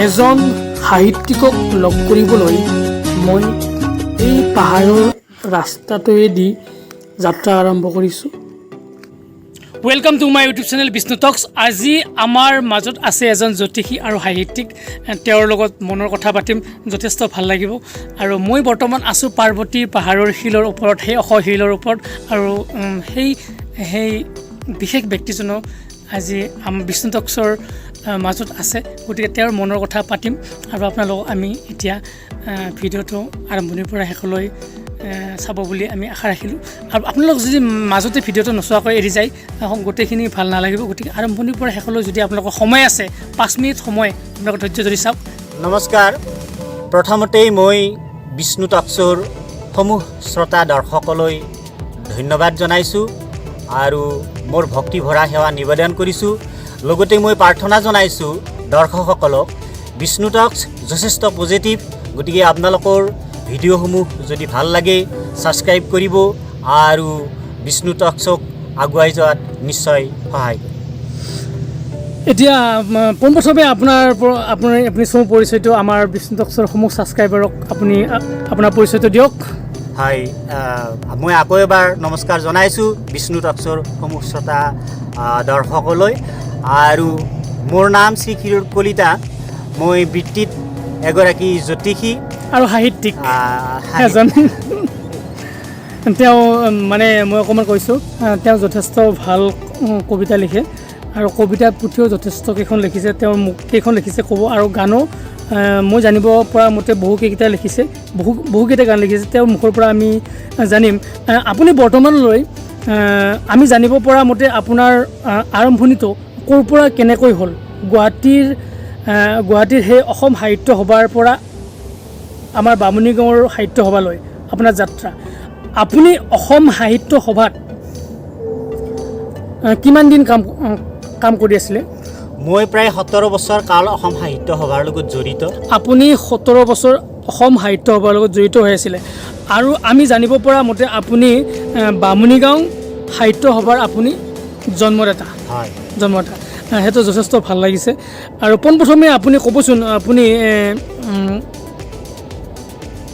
এজন সাহিত্যিকক লগ কৰিবলৈ মই এই পাহাৰৰ ৰাস্তাটোৱেদি যাত্ৰা আৰম্ভ কৰিছোঁ। Welcome to my YouTube channel Bishnu Talks. আজি আমাৰ মাজত আছে এজন জ্যোতিষী আৰু সাহিত্যিক। তেওঁৰ লগত মনৰ কথা পাতিম, যথেষ্ট ভাল লাগিব। আৰু মই বৰ্তমান আছোঁ পাৰ্বতী পাহাৰৰ শিলৰ ওপৰত, সেই ওখ শিলৰ ওপৰত। আৰু সেই বিশেষ ব্যক্তিজনো আজি বিষ্ণু টক্সৰ মাজত আছে। গতিকে তেওঁৰ মনৰ কথা পাতিম আৰু আপোনালোকক আমি এতিয়া ভিডিঅ'টো আৰম্ভণিৰ পৰা শেষলৈ চাব বুলি আমি আশা ৰাখিলোঁ। আৰু আপোনালোক যদি মাজতে ভিডিঅ'টো নোচোৱাকৈ এৰি যায়, গোটেইখিনি ভাল নালাগিব। গতিকে আৰম্ভণিৰ পৰা শেষলৈ যদি আপোনালোকৰ সময় আছে, 5 মিনিট সময় আপোনালোকৰ ধৈৰ্য ধৰি চাওক। নমস্কাৰ। প্ৰথমতেই মই বিষ্ণু টক্সৰ সমূহ শ্ৰোতা দৰ্শকলৈ ধন্যবাদ জনাইছোঁ আৰু মোৰ ভক্তি ভৰা সেৱা নিবেদন কৰিছোঁ। লগতে মই প্ৰাৰ্থনা জনাইছোঁ দৰ্শকসকলক, বিষ্ণু টক্স যথেষ্ট পজিটিভ, গতিকে আপোনালোকৰ ভিডিঅ'সমূহ যদি ভাল লাগে ছাবস্ক্ৰাইব কৰিব আৰু বিষ্ণু টক্সক আগুৱাই যোৱাত নিশ্চয় সহায় কৰিব। এতিয়া পোনপ্ৰথমে আপোনাৰ আপোনাৰ আপুনি চমু পৰিচয়টো আমাৰ বিষ্ণু টক্সৰ সমূহ ছাবস্ক্ৰাইবাৰক আপুনি আপোনাৰ পৰিচয়টো দিয়ক। হয়, মই আকৌ এবাৰ নমস্কাৰ জনাইছোঁ বিষ্ণু টক্সৰ সমূহ শ্ৰোতা দৰ্শকলৈ। আৰু মোৰ নাম শ্ৰী ক্ষীৰোদ কলিতা। মই বৃত্তিত এগৰাকী জ্যোতিষী আৰু সাহিত্যিক এজন। তেওঁ মানে মই অকণমান কৈছোঁ, তেওঁ যথেষ্ট ভাল কবিতা লিখে আৰু কবিতা পুথিও যথেষ্ট কেইখন লিখিছে। তেওঁ মোক কেইখন লিখিছে ক'ব। আৰু গানো মই জানিব পৰা মতে বহুকেইটা লিখিছে, বহুকেইটা গান লিখিছে। তেওঁৰ মুখৰ পৰা আমি জানিম। আপুনি বৰ্তমানলৈ আমি জানিব পৰা মতে আপোনাৰ আৰম্ভণিটো ক'ৰ পৰা কেনেকৈ হ'ল? গুৱাহাটীৰ সেই অসম সাহিত্য সভাৰ পৰা আমাৰ বামুণী গাঁৱৰ সাহিত্য সভালৈ আপোনাৰ যাত্ৰা। আপুনি অসম সাহিত্য সভাত কিমান দিন কাম কৰি আছিলে? মই প্ৰায় 17 বছৰ কাল অসম সাহিত্য সভাৰ লগত জড়িত। আপুনি 17 বছৰ অসম সাহিত্য সভাৰ লগত জড়িত হৈ আছিলে। আৰু আমি জানিব পৰা মতে আপুনি বামুণী গাঁও সাহিত্য সভাৰ আপুনি জন্মদাতা। হয়। জন্মদাতা, সেইটো যথেষ্ট ভাল লাগিছে। আৰু পোনপ্ৰথমে আপুনি ক'বচোন, আপুনি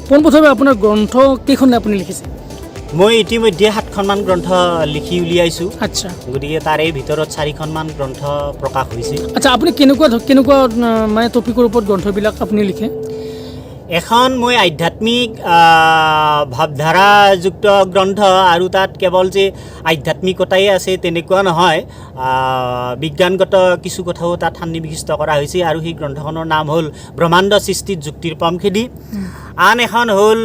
পোনপ্ৰথমে আপোনাৰ গ্ৰন্থ কেইখন আপুনি লিখিছে? মই ইতিমধ্যে সাতখনমান গ্ৰন্থ লিখি উলিয়াইছোঁ। গতিকে তাৰে ভিতৰত চাৰিখনমান গ্ৰন্থ প্ৰকাশ হৈছে। আচ্ছা, আপুনি কেনেকুৱা কেনেকুৱা মানে টপিকৰ ওপৰত গ্ৰন্থবিলাক আপুনি লিখে? এখন মই আধ্যাত্মিক ভাৱধাৰাযুক্ত গ্ৰন্থ আৰু তাত কেৱল যে আধ্যাত্মিকতাই আছে তেনেকুৱা নহয়, বিজ্ঞানগত কিছু কথাও তাত সন্নিৱিষ্ট কৰা হৈছে। আৰু সেই গ্ৰন্থখনৰ নাম হ'ল ব্ৰহ্মাণ্ড সৃষ্টিত যুক্তিৰ পমখেদি। আন এখন হ'ল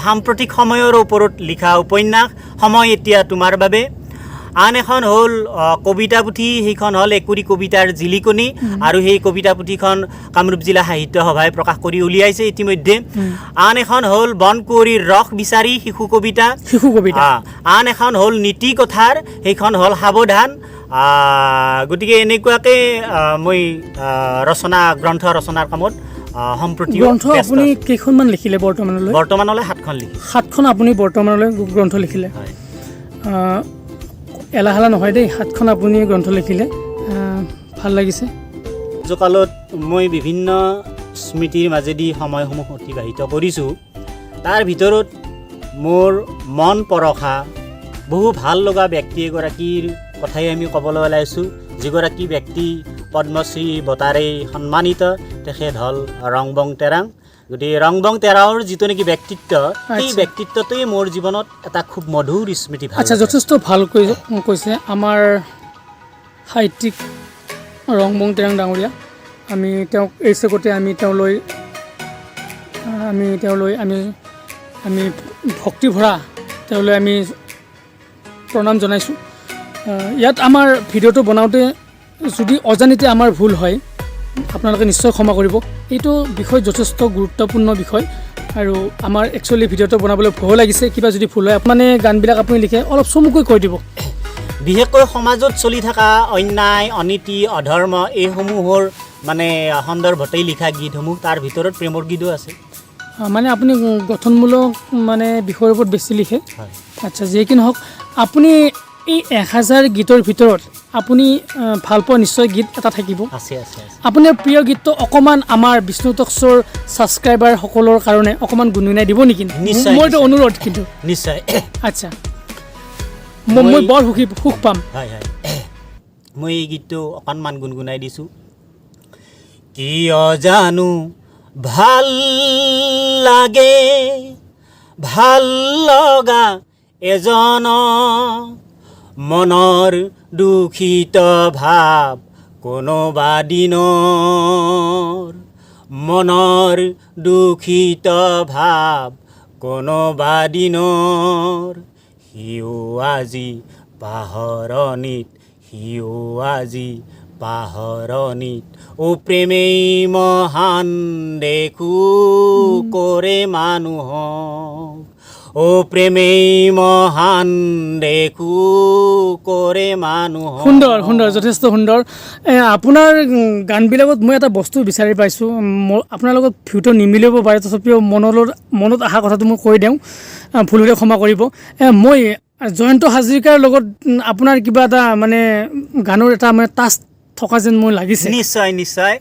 সাম্প্ৰতিক সময়ৰ ওপৰত লিখা উপন্যাস সময় এতিয়া তোমাৰ বাবে। আন এখন হ'ল কবিতা পুথি, সেইখন হ'ল একুৰি কবিতাৰ জিলিকনি আৰু সেই কবিতা পুথিখন কামৰূপ জিলা সাহিত্য সভাই প্ৰকাশ কৰি উলিয়াইছে ইতিমধ্যে। আন এখন হ'ল বনকুঁৱৰীৰ ৰস বিচাৰি শিশু কবিতা। শিশু কবিতা। আন এখন হ'ল নীতি কথাৰ, সেইখন হ'ল সাৱধান। গতিকে এনেকুৱাকৈ মই ৰচনা গ্ৰন্থ ৰচনাৰ কামত সম্প্ৰতি গ্ৰন্থ আপুনি কেইখনমান লিখিলে বৰ্তমানলৈ? বৰ্তমানলৈ সাতখন লিখিছোঁ। সাতখন আপুনি বৰ্তমানলৈ গ্ৰন্থ লিখিলে। হয়। এলাহেলা নহয় দেই, সাতখন আপুনি গ্ৰন্থ লিখিলে, ভাল লাগিছে। কালত মই বিভিন্ন স্মৃতিৰ মাজেদি সময়সমূহ অতিবাহিত কৰিছোঁ। তাৰ ভিতৰত মোৰ মন পৰশা বহু ভাল লগা ব্যক্তি এগৰাকীৰ কথাই আমি ক'বলৈ ওলাইছোঁ, যিগৰাকী ব্যক্তি পদ্মশ্ৰী বঁটাৰে সন্মানিত। তেখেত হ'ল ৰংবং তেৰাং। গতিকে ৰংবং তেৰাওৰ যিটো নেকি ব্যক্তিত্ব, সেই ব্যক্তিত্বটোৱে মোৰ জীৱনত এটা খুব মধুৰ স্মৃতি ভাল লাগে। যথেষ্ট ভাল কৈছে। আমাৰ সাহিত্যিক ৰংবং তেৰাং ডাঙৰীয়া, আমি তেওঁক এই চেগতে আমি তেওঁলৈ আমি আমি ভক্তি ভৰা তেওঁলৈ আমি প্ৰণাম জনাইছোঁ। ইয়াত আমাৰ ভিডিঅ'টো বনাওঁতে যদি অজানিতে আমাৰ ভুল হয়, আপোনালোকে নিশ্চয় ক্ষমা কৰিব। এইটো বিষয় যথেষ্ট গুৰুত্বপূৰ্ণ বিষয় আৰু আমাৰ একচুৱেলি ভিডিঅ'টো বনাবলৈ ভয়ো লাগিছে, কিবা যদি ভুল হয়। মানে গানবিলাক আপুনি লিখে, অলপ চমুকৈ কৈ দিব। বিশেষকৈ সমাজত চলি থকা অন্যায়, অনীতি, অধৰ্ম এইসমূহৰ মানে সন্দৰ্ভতেই লিখা গীতসমূহ। তাৰ ভিতৰত প্ৰেমৰ গীতো আছে। মানে আপুনি গঠনমূলক মানে বিষয়ৰ ওপৰত বেছি লিখে। হয়। আচ্ছা, যিয়ে কি নহওক, আপুনি এই 1000 গীতৰ ভিতৰত আপুনি ভালপোৱা নিশ্চয় গীত এটা থাকিব। আছে আছে আছে। আপোনাৰ প্ৰিয় গীতটো অকণমান আমাৰ বিষ্ণু টক্সৰ ছাবস্ক্ৰাইবাৰসকলৰ কাৰণে অকণমান গুণগুণাই দিব নেকি? নিশ্চয়, মোৰ এইটো নিশ্চয়। অনুৰোধ কিন্তু। নিশ্চয়। আচ্ছা, মই বৰ সুখ পাম। হয় হয়, মই এই গীতটো অকণমান গুণগুণাই দিছোঁ। কিয় জানো ভাল লাগে ভাল লগা এজন, মনৰ দূষিত ভাৱ কোনোবা দিনৰ, মনৰ দূষিত ভাৱ কোনোবা দিনৰ, সিও আজি পাহৰণিত, সিও আজি পাহৰণিত, ও প্ৰেমেই মহান দেখো কৰে মানুহক, ও প্ৰেমেই মহান দেখো কৰে মানুহক। সুন্দৰ সুন্দৰ, যথেষ্ট সুন্দৰ। আপোনাৰ গানবিলাকত মই এটা বস্তু বিচাৰি পাইছোঁ। মোৰ আপোনাৰ লগত ভিউটো নিমিলিব পাৰে, তথাপিও মনত অহা কথাটো মই কৈ দিওঁ, ভুল হ'লে ক্ষমা কৰিব। মই জয়ন্ত হাজৰিকাৰ লগত আপোনাৰ কিবা এটা মানে গানৰ এটা মানে টাচ থকা যেন মোৰ লাগিছে। নিশ্চয় নিশ্চয়।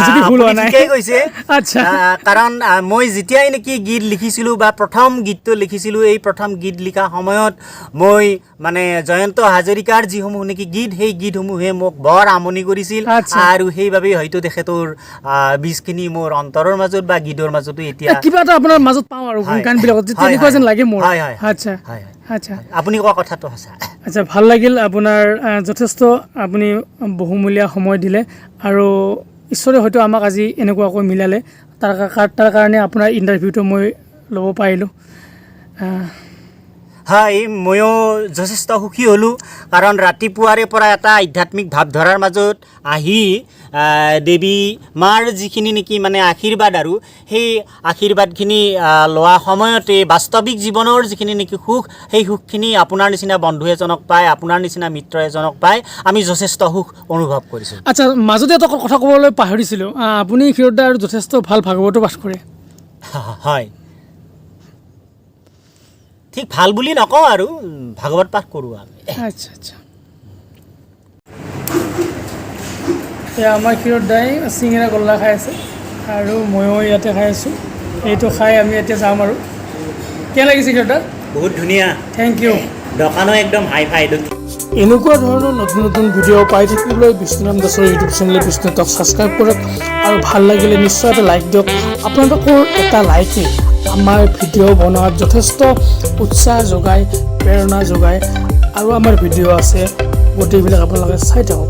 যদি ভুল হোৱা আপুনি নাই। ঠিকেই কৈছে। আচ্ছা। কাৰণ মই যেতিয়াই নেকি গীত লিখিছিলোঁ বা প্ৰথম গীতটো লিখিছিলোঁ, এই প্ৰথম গীত লিখা সময়ত মই মানে জয়ন্ত হাজৰিকাৰ যিসমূহ নেকি গীত, সেই গীতসমূহে মোক বৰ আমনি কৰিছিল। আৰু সেইবাবেই হয়তো তেখেতৰ বীজখিনি মোৰ অন্তৰৰ মাজত বা গীতৰ মাজতো এতিয়া কিবা এটা আপোনাৰ মাজত পাওঁ আৰু গানবিলাকত তেনেকুৱা যেন লাগে মোৰ। হয়, হয়। আচ্ছা। হয়, হয়। আচ্ছা। আপুনি কোৱা কথাটো সঁচা। আচ্ছা, ভাল লাগিল আপোনাৰ, যথেষ্ট আপুনি বহুমূলীয়া সময় দিলে আৰু ঈশ্বৰে হয়তো আমাক আজি এনেকুৱাকৈ মিলালে, তাৰ কাৰণে আপোনাৰ ইণ্টাৰভিউটো মই ল'ব পাৰিলোঁ। হয়, ময়ো যথেষ্ট সুখী হ'লোঁ, কাৰণ ৰাতিপুৱাৰে পৰা এটা আধ্যাত্মিক ভাৱধাৰাৰ মাজত আহি দেৱী মাৰ যিখিনি নেকি মানে আশীৰ্বাদ আৰু সেই আশীৰ্বাদখিনি লোৱা সময়তে বাস্তৱিক জীৱনৰ যিখিনি নেকি সুখ, সেই সুখখিনি আপোনাৰ নিচিনা বন্ধু এজনক পাই, আপোনাৰ নিচিনা মিত্ৰ এজনক পাই আমি যথেষ্ট সুখ অনুভৱ কৰিছোঁ। আচ্ছা, মাজতে এটা কথা ক'বলৈ পাহৰিছিলোঁ, আপুনি ক্ষীৰোদ আৰু যথেষ্ট ভাল ভাগৱতো পাঠ কৰে। হয়, ঠিক ভাল বুলি নকওঁ আৰু, ভাগৱত পাঠ কৰোঁ আমি। আচ্ছা আচ্ছা। এয়া আমাৰ ক্ষীৰোদ দাই চিঙৰা গোল্লা খাই আছে আৰু ময়ো ইয়াতে খাই আছোঁ। এইটো খাই আমি এতিয়া যাম আৰু। কেনে লাগিছে ক্ষীৰোদ দা? বহুত ধুনীয়া। Thank U. দোকানো একদম হাই ফাই। এনেকুৱা ধৰণৰ নতুন নতুন ভিডিঅ' পাই থাকিবলৈ বিষ্ণুৰাম দাসৰ ইউটিউব চেনেল বিষ্ণু টক ছাবস্ক্ৰাইব কৰক আৰু ভাল লাগিলে নিশ্চয় এটা লাইক দিয়ক। আপোনালোকৰ এটা লাইকে আমাৰ ভিডিঅ' বনোৱাত যথেষ্ট উৎসাহ যোগায়, প্ৰেৰণা যোগায়। আৰু আমাৰ ভিডিঅ' আছে, গোটেইবিলাক আপোনালোকে চাই থাকক।